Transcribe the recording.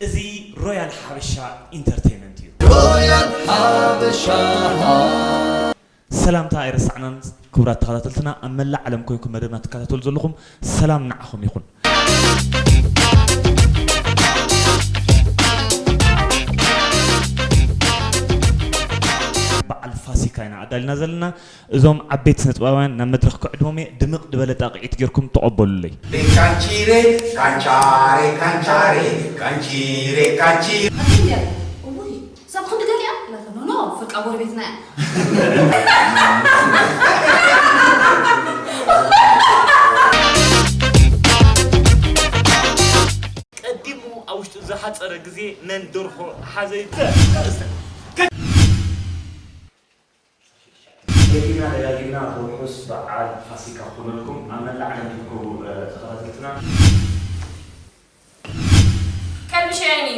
እዚ ሮያል ሓበሻ ኢንተርቴይንመንት እዩ። ሮያል ሓበሻ። ሰላምታ ኣይረሳዕናን። ክቡራት ተኸታተልትና፣ ኣብ መላእ ዓለም ኮይንኩም መደብና ትከታተሉ ዘለኹም፣ ሰላም ንዓኹም ይኹን። በዓል ፋሲካ ኢና ኣዳሊና ዘለና። እዞም ዓበይቲ ስነጥበባውያን ናብ መድረኽ ክዕድሞም እየ። ድምቕ ዝበለ ጣቕዒት ጌርኩም ተቐበሉለይ። ካንቺሬ፣ ካንቻሬ፣ ካንቻሬ፣ ካንቺሬ፣ ካንቺ። ኣትንገር። እውይ፣ ሰብ ክንዲ ገሊኣ? ኖ፣ ኖ፣ ፍርቃ ጎረቤትና እያ። ቀዲሙ ኣብ ውሽጡ ዝሓጸረ ግዜ መን ደርሆ ሓዘ ይተ-፣ ደጊምና ደጋጊምና ርሑስ በዓል ፋሲካ ክኾነልኩም ኣብ መላእ ዓለም ትርከቡ፣ እ፣ ተኸታተልትና። ከልቢ ሸያኒ።